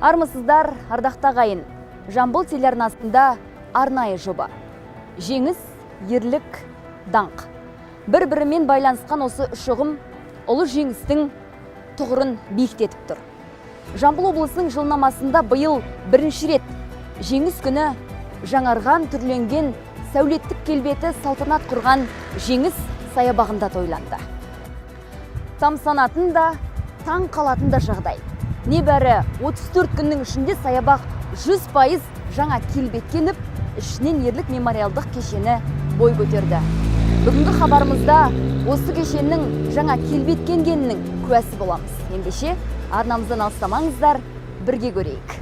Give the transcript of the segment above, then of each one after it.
Армысыздар, ардақты ағайын. Жамбыл телеарнасында арнайы жоба. Жеңіс, ерлік, даңқ. Бір-бірімен байланысқан осы үш ұғым ұлы жеңістің тұғырын биіктетіп тұр. Жамбыл облысының жылнамасында биыл бірінші рет жеңіс күні жаңарған, түрленген, сәулеттік келбеті салтанат құрған Жеңіс саябағында тойланды. Тамсанатын да, таң қалатын да жағдай. Небәрі 34 күннің ішінде саябақ 100% жаңа келбетке еніп, ішінен ерлік мемориалдық кешені бой көтерді. Бүгінгі хабарымызда осы кешеннің жаңа келбетке енгенінің куәсі боламыз. Ендеше, арнамыздан алыстамаңыздар, бірге көрейік.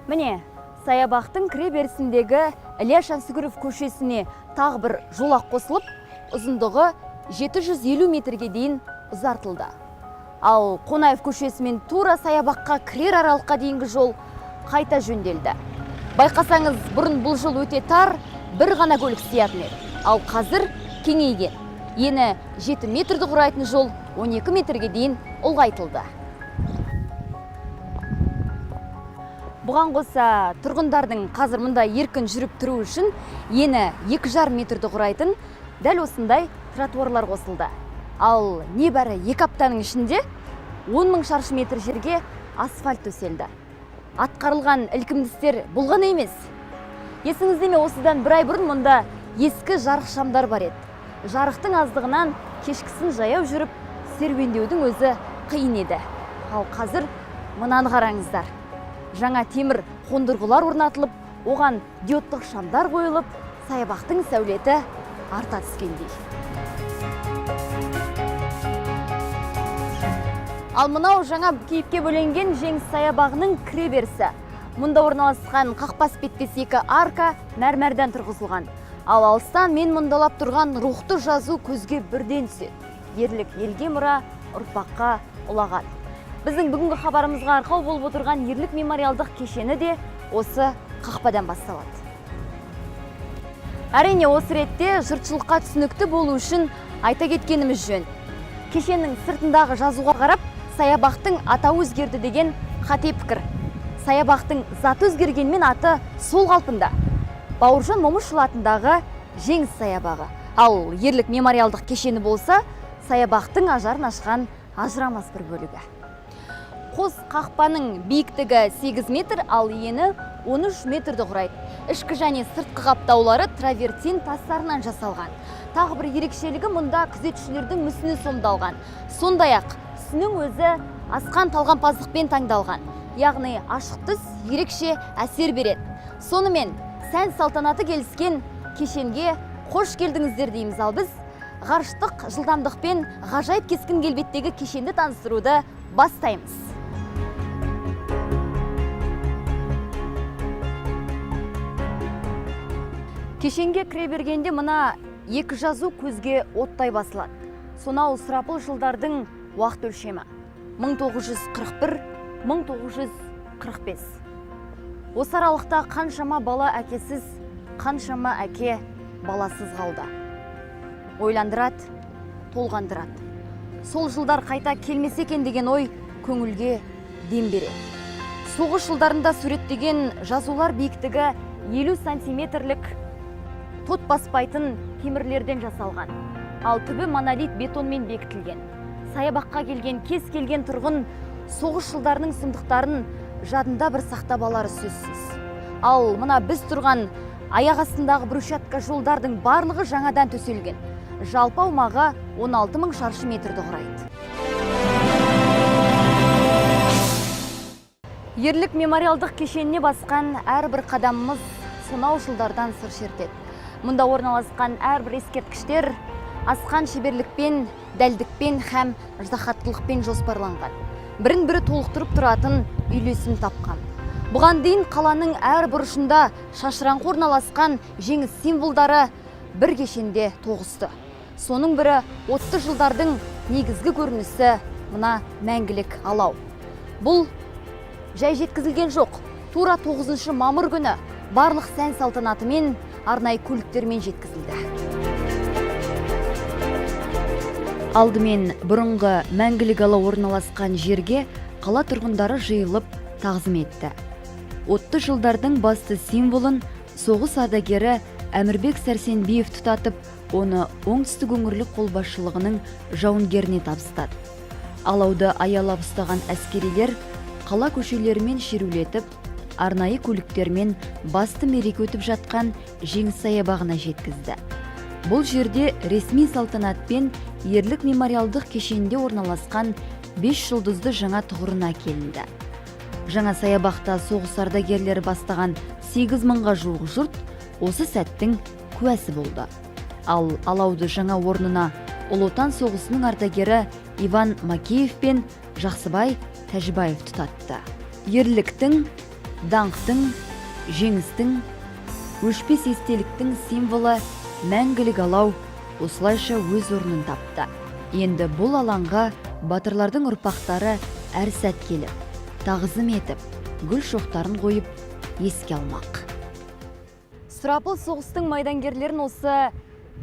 Міне, саябақтың кіре берісіндегі Ілия Шансүгіров көшесіне тағы бір жолақ қосылып, ұзындығы 750 метрге дейін ұзартылды. Ал Қонаев көшесімен тура саябаққа кірер аралыққа дейінгі жол қайта жөнделді. Байқасаңыз, бұрын бұл жол өте тар, бір ғана көлік сиятын еді. Ал қазір кеңейген. Ені 7 метрді құрайтын жол 12 метрге дейін ұлғайтылды. Бұған қоса тұрғындардың қазір мұнда еркін жүріп тұру үшін ені 2,5 метрді құрайтын дәл осындай тротуарлар қосылды. Ал небәрі 2 аптаның ішінде 10 мың шаршы метр жерге асфальт төселді. Атқарылған ілкімді істер бұл ғана емес. Есіңізде ме, осыдан бір ай бұрын мұнда ескі жарық шамдар бар еді. Жарықтың аздығынан кешкісін жаяу жүріп серуендеудің өзі қиын еді. Ал қазір мынаны қараңыздар. Жаңа темір қондырғылар орнатылып, оған диодтық шамдар қойылып, саябақтың сәулеті арта түскендей. Ал мынау жаңа кейіпке бөленген Жеңіс саябағының кіреберісі. Мұнда орналасқан қақпас беттес екі арка мәрмәрден тұрғызылған. Ал алыстан мен мұндалап тұрған рухты жазу көзге бірден түседі. Ерлік елге мұра, ұрпаққа ұлағат. Біздің бүгінгі хабарымызға арқау болып отырған ерлік мемориалдық кешені де осы қақпадан басталады. Әрине, осы ретте жұртшылыққа түсінікті болу үшін айта кеткеніміз жөн. Кешеннің сыртындағы жазуға қарап, саябақтың атауы өзгерді деген қате пікір. Саябақтың заты өзгергенмен аты сол қалпында. Бауыржан Момышұлы атындағы Жеңіс саябағы. Ал ерлік мемориалдық кешені болса, саябақтың ажарын ашқан ажырамас бір бөлігі. Қос қақпаның биіктігі 8 метр, ал ені 13 метрді құрайды. Ішкі және сыртқы қаптаулары травертин тастарынан жасалған. Тағы бір ерекшелігі, мұнда күзетшілердің мүсіні сомдалған. Сондай-ақ түсінің өзі асқан талғампаздықпен таңдалған. Яғни ашық түс ерекше әсер береді. Сонымен сән салтанаты келіскен кешенге қош келдіңіздер дейміз. Ал біз ғарыштық жылдамдықпен ғажайып кескін келбеттегі кешенді таныстыруды бастаймыз. Кешенге кіре бергенде мына екі жазу көзге оттай басылады. Сонау сұрапыл жылдардың уақыт өлшемі. 1941, 1945. Осы аралықта қаншама бала әкесіз, қаншама әке баласыз қалды. Ойландырады, толғандырады. Сол жылдар қайта келмесе екен деген ой көңілге дем береді. Соғыс жылдарында суреттеген жазулар биіктігі 50 сантиметрлік тот баспайтын темірлерден жасалған. Ал түбі монолит бетонмен бекітілген. Саябаққа келген кез келген тұрғын соғыс жылдарының сұмдықтарын жадында бір сақтап алары сөзсіз. Ал мына біз тұрған аяқ астындағы брусчатка жолдардың барлығы жаңадан төселген. Жалпы аумағы 16 мың шаршы метрді құрайды. Ерлік мемориалдық кешеніне басқан әрбір қадамымыз сонау жылдардан сыр шертеді. Мұнда орналасқан әрбір ескерткіштер асқан шеберлікпен, дәлдікпен һәм ыждаһаттылықпен жоспарланған. Бірін бірі толықтырып тұратын үйлесім тапқан. Бұған дейін қаланың әр бұрышында шашыраңқы орналасқан жеңіс символдары бір кешенде тоғысты. Соның бірі отты жылдардың негізгі көрінісі мына мәңгілік алау. Бұл жай жеткізілген жоқ. Тура 9 мамыр күні барлық сән салтанатымен арнайы көліктермен жеткізілді. Алдымен бұрынғы Мәңгілік алау орналасқан жерге қала тұрғындары жиылып, тағзым етті. Отты жылдардың басты символын соғыс ардагері Әмірбек Сәрсенбиев тұтатып, оны Оңтүстік өңірлік қолбасшылығының жауынгеріне табыстады. Алауды аялап ұстаған әскерилер қала көшелерімен шерулетіп, арнайы көліктермен басты мереке өтіп жатқан Жеңіс саябағына жеткізді. Бұл жерде ресми салтанатпен Ерлік мемориалдық кешенінде орналасқан бес жұлдызды жаңа тұғырына әкелінді. Жаңа саябақта соғыс ардагерлері бастаған 8 мыңға жуық жұрт осы сәттің куәсі болды. Ал алауды жаңа орнына Ұлы Отан соғысының ардагері Иван Макеев пен Жақсыбай Тәжібаев тұтатты. Ерліктің, даңқтың, жеңістің, өшпес естеліктің символы Мәңгілік алау осылайша өз орнын тапты. Енді бұл алаңға батырлардың ұрпақтары әр сәт келіп, тағзым етіп, гүл шоқтарын қойып, еске алмақ. Сұрапыл соғыстың майдангерлерін осы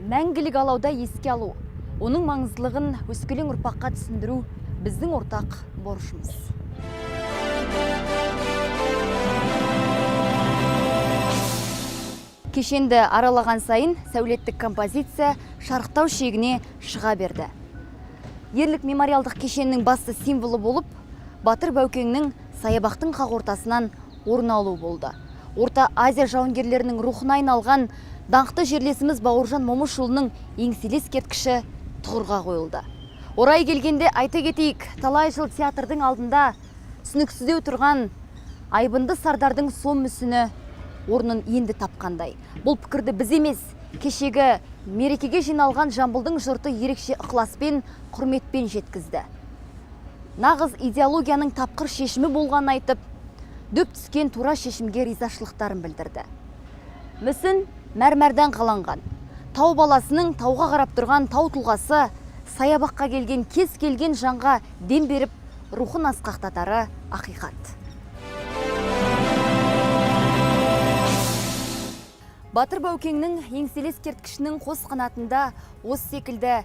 Мәңгілік алауда еске алу, оның маңыздылығын өскелең ұрпаққа түсіндіру – біздің ортақ борышымыз. Кешенді аралаған сайын сәулеттік композиция шарықтау шегіне шыға берді. Ерлік мемориалдық кешеннің басты символы болып батыр Бәукеңнің саябақтың қақ ортасынан орын алуы болды. Орта Азия жауынгерлерінің рухына айналған даңқты жерлесіміз Бауыржан Момышұлының еңселі ескерткіші тұғырға қойылды. Орай келгенде айта кетейік, талай жыл театрдың алдында түсініксіздеу тұрған айбынды сардардың сом мүсіні орнын енді тапқандай. Бұл пікірді біз емес, кешегі мерекеге жиналған Жамбылдың жұрты ерекше ықыласпен, құрметпен жеткізді. Нағыз идеологияның тапқыр шешімі болғанын айтып, дөп түскен тура шешімге ризашылықтарын білдірді. Мүсін мәрмәрден қаланған. Тау баласының тауға қарап тұрған тау тұлғасы саябаққа келген кез келген жанға дем беріп, рухын асқақтатары ақиқат. Батыр Бәукеңнің еңселі ескерткішінің қос қанатында осы секілді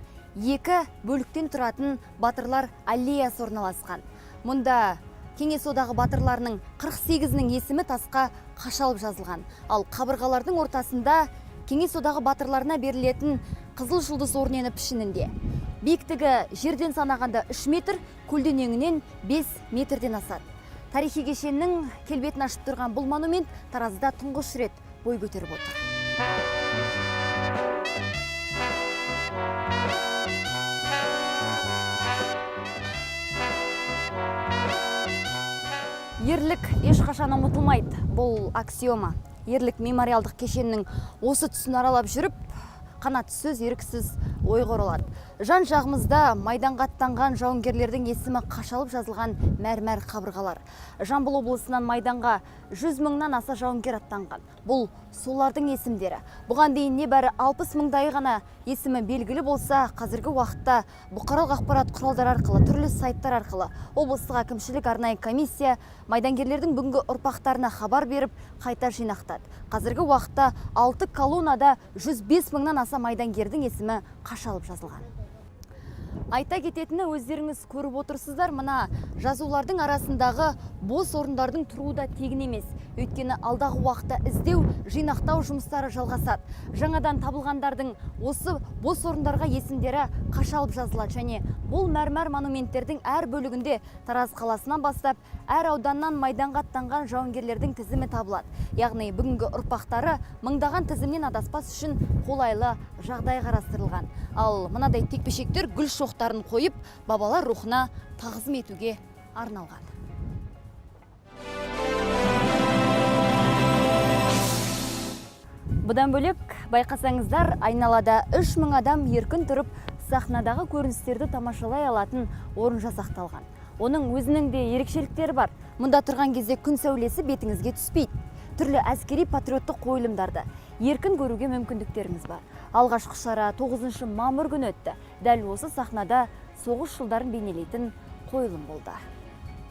екі бөліктен тұратын батырлар аллеясы орналасқан. Мұнда Кеңес Одағы батырларының 48-інің есімі тасқа қашалып жазылған. Ал қабырғалардың ортасында Кеңес Одағы батырларына берілетін Қызыл Жұлдыз ордені пішінінде. Биіктігі жерден санағанда 3 метр, көлденеңінен 5 метрден асады. Тарихи кешеннің келбетін ашып тұрған бұл монумент Таразда тұңғыш рет бой көтеріп отыр. Ерлік ешқашан ұмытылмайды. Бұл аксиома. Ерлік мемориалдық кешеннің осы тұсын аралап жүріп, қанатты сөз еріксіз ойға оралады. Жан жағымызда майданға аттанған жауынгерлердің есімі қашалып жазылған мәрмәр қабырғалар. Жамбыл облысынан майданға 100 мыңнан аса жауынгер аттанған. Бұл солардың есімдері. Бұған дейін небәрі 60 мыңдайы ғана есімі белгілі болса, қазіргі уақытта бұқаралық ақпарат құралдары арқылы, түрлі сайттар арқылы облыстық әкімшілік, арнайы комиссия майдангерлердің бүгінгі ұрпақтарына хабар беріп, қайта жинақтады. Қазіргі уақытта алты колоннада 105 мыңнан аса майдангердің есімі қашалып жазылған. Айта кететіні, өздеріңіз көріп отырсыздар, мына жазулардың арасындағы бос орындардың тұруы да тегін емес. Өйткені алдағы уақытта іздеу, жинақтау жұмыстары жалғасады. Жаңадан табылғандардың осы бос орындарға есімдері қашалып жазылады және бұл мәрмәр монументтердің әр бөлігінде Тараз қаласынан бастап әр ауданнан майданға аттанған жауынгерлердің тізімі табылады. Яғни бүгінгі ұрпақтары мыңдаған тізімнен адаспас үшін қолайлы жағдай қарастырылған. Ал мынадай текпешектер гүл шоқтарын қойып, бабалар рухына тағзым етуге арналған. Бұдан бөлек, байқасаңыздар, айналада 3000 адам еркін тұрып, сахнадағы көріністерді тамашалай алатын орын жасақталған. Оның өзінің де ерекшеліктері бар. Мұнда тұрған кезде күн сәулесі бетіңізге түспейді. Түрлі әскери, патриоттық қойылымдарды еркін көруге мүмкіндіктеріңіз бар. Алғашқы шара 9 мамыр күні өтті. Дәл осы сахнада соғыс жылдарын бейнелейтін қойылым болды.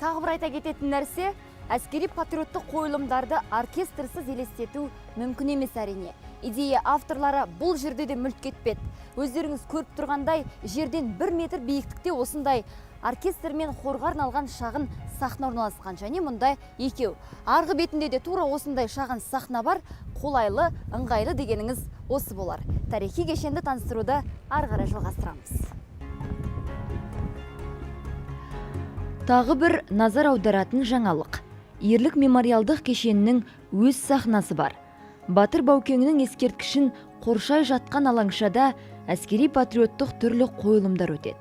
Тағы бір айта кететін нәрсе, Әскери патриоттық қойылымдарды оркестрсіз елестету мүмкін емес, әрине. Идея авторлары бұл жерде де мүлт кетпеді. Өздеріңіз көріп тұрғандай, жерден 1 метр биіктікте осындай оркестр мен хорға арналған шағын сахна орналасқан және мұндай екеу. Арғы бетінде де тура осындай шағын сахна бар. Қолайлы, ыңғайлы дегеніңіз осы болар. Тарихи кешенді таныстыруды ары қарай жалғастырамыз. Тағы бір назар аударатын жаңалық: Ерлік мемориалдық кешенінің өз сахнасы бар. Батыр Баукеңнің ескерткішін қоршай жатқан алаңшада әскери патриоттық түрлі қойылымдар өтеді,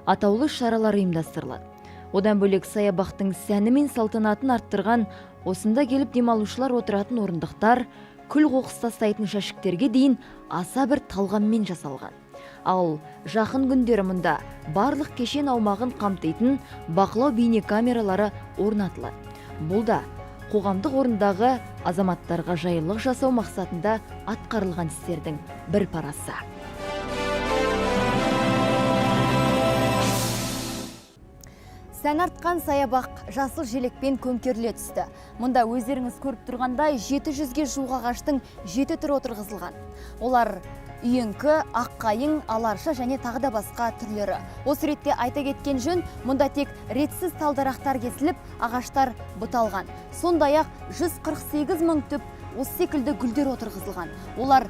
атаулы шаралар ұйымдастырылады. Одан бөлек, саябақтың сәні мен салтанатын арттырған осында келіп демалушылар отыратын орындықтар, күл қоқыс тастайтын жәшіктерге дейін аса бір талғаммен жасалған. Ал жақын күндері мұнда барлық кешен аумағын қамтитын бақылау бейнекамералары орнатылады. Бұл да қоғамдық орындағы азаматтарға жайлылық жасау мақсатында атқарылған істердің бір парасы. Сән артқан саябақ жасыл желекпен көмкеріле түсті. Мұнда өздеріңіз көріп тұрғандай, 700-ге жуық ағаштың жеті түрі отырғызылған. Олар: үйеңкі, аққайың, аларша және тағы да басқа түрлері. Осы ретте айта кеткен жөн, мұнда тек ретсіз тал дарақтар кесіліп, ағаштар бұталған. Сондай-ақ 148 мың түп осы секілді гүлдер отырғызылған. Олар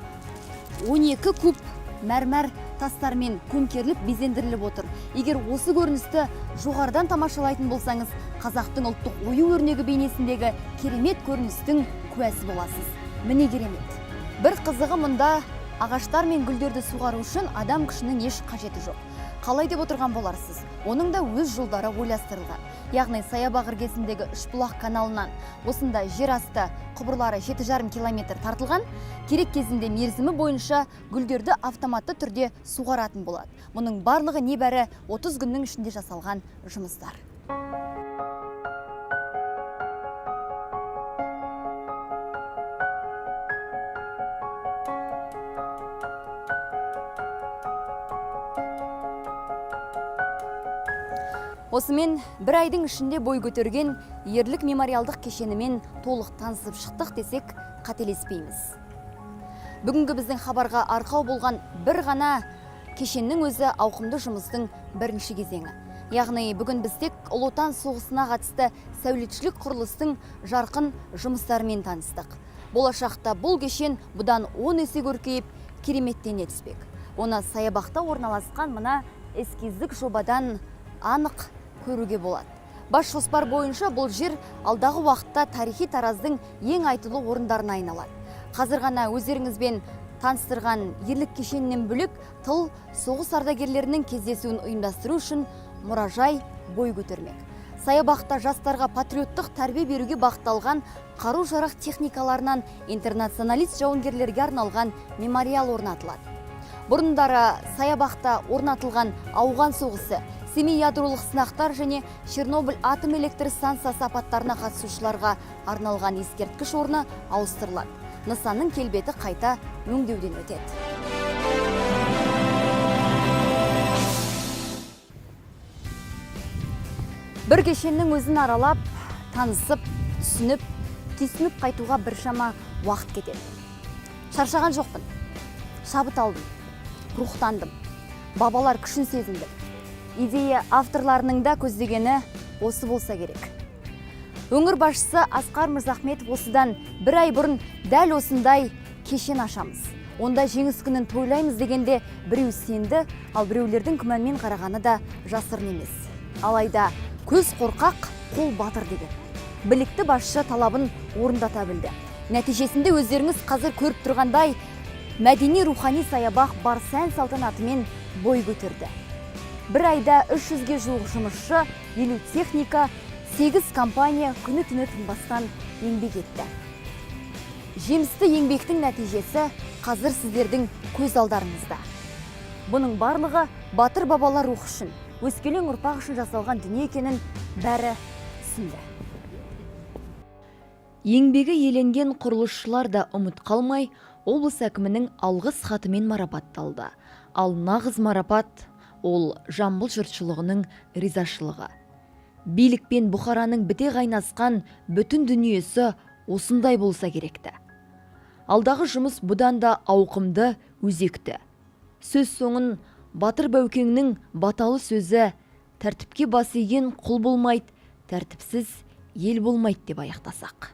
12 куб мәрмәр тастармен көмкеріліп, безендіріліп отыр. Егер осы көріністі жоғарыдан тамашалайтын болсаңыз, қазақтың ұлттық ою өрнегі бейнесіндегі керемет көріністің куәсі боласыз. Міне, керемет! Бір қызығы, мұнда ағаштар мен гүлдерді суғару үшін адам күшінің еш қажеті жоқ. Қалай деп отырған боларсыз? Оның да өз жолдары ойластырылған. Яғни саябақ іргесіндегі Үшбұлақ каналынан осында жер асты құбырлары 7,5 километр тартылған. Керек кезінде мерзімі бойынша гүлдерді автоматты түрде суғаратын болады. Мұның барлығы небәрі 30 күннің ішінде жасалған жұмыстар. Осымен бір айдың ішінде бой көтерген Ерлік мемориалдық кешенімен толық танысып шықтық десек, қателеспейміз. Бүгінгі біздің хабарға арқау болған бір ғана кешеннің өзі ауқымды жұмыстың бірінші кезеңі. Яғни бүгін біз тек Ұлы Отан соғысына қатысты сәулетшілік құрылыстың жарқын жұмыстарымен таныстық. Болашақта бұл кешен бұдан 10 есе көркейіп, кереметтене түспек. Оны саябақта орналасқан мына эскиздік жобадан анық көруге болады. Бас жоспар бойынша, бұл жер алдағы уақытта тарихи Тараздың ең айтулы орындарына айналады. Қазір ғана өздеріңізбен таныстырған Ерлік кешенінен бөлек, тыл, соғыс ардагерлерінің кездесуін ұйымдастыру үшін мұражай бой көтермек. Саябақта жастарға патриоттық тәрбие беруге бағытталған, қару жарақ техникаларынан интернационалист жауынгерлерге арналған мемориал орнатылады. Бұрындары саябақта орнатылған Ауған соғысы, Семей ядролық сынақтар және Чернобыль атом электр станциясы апаттарына қатысушыларға арналған ескерткіш орны ауыстырылады. Нысанның келбеті қайта өңдеуден өтеді. Бір кешеннің өзін аралап, танысып, түсініп, түйсініп қайтуға біршама уақыт кетеді. Шаршаған жоқпын. Шабыт алдым, рухтандым, бабалар күшін сезіндім. Идея авторларының да көздегені осы болса керек. Өңір басшысы Асқар Мырзахметов осыдан бір ай бұрын дәл осындай кешен ашамыз, онда Жеңіс күнін тойлаймыз дегенде, біреу сенді, ал біреулердің күмәнмен қарағаны да жасырын емес. Алайда көз қорқақ, қол батыр деген, білікті басшы талабын орындата білді. Нәтижесінде өздеріңіз қазір көріп тұрғандай, мәдени рухани саябақ бар сән салтанатымен бой көтерді. Бір айда 300-ге жуық жұмысшы, 50 техника, 8 компания күні түні тынбастан еңбек етті. Жемісті еңбектің нәтижесі қазір сіздердің көз алдарыңызда. Бұның барлығы батыр бабалар рухы үшін, өскелең ұрпақ үшін жасалған дүние екенін бәрі түсінді. Еңбегі еленген құрылысшылар да ұмыт қалмай, облыс әкімінің алғыс хатымен марапатталды. Ал нағыз марапат ол Жамбыл жұртшылығының ризашылығы. Билік пен бұқараның біте қайнасқан бүтін дүниесі осындай болса керекті. Алдағы жұмыс бұдан да ауқымды, өзекті. Сөз соңын батыр Бәукеңнің баталы сөзі «Тәртіпке бас иген құл болмайды, тәртіпсіз ел болмайды» деп аяқтасақ.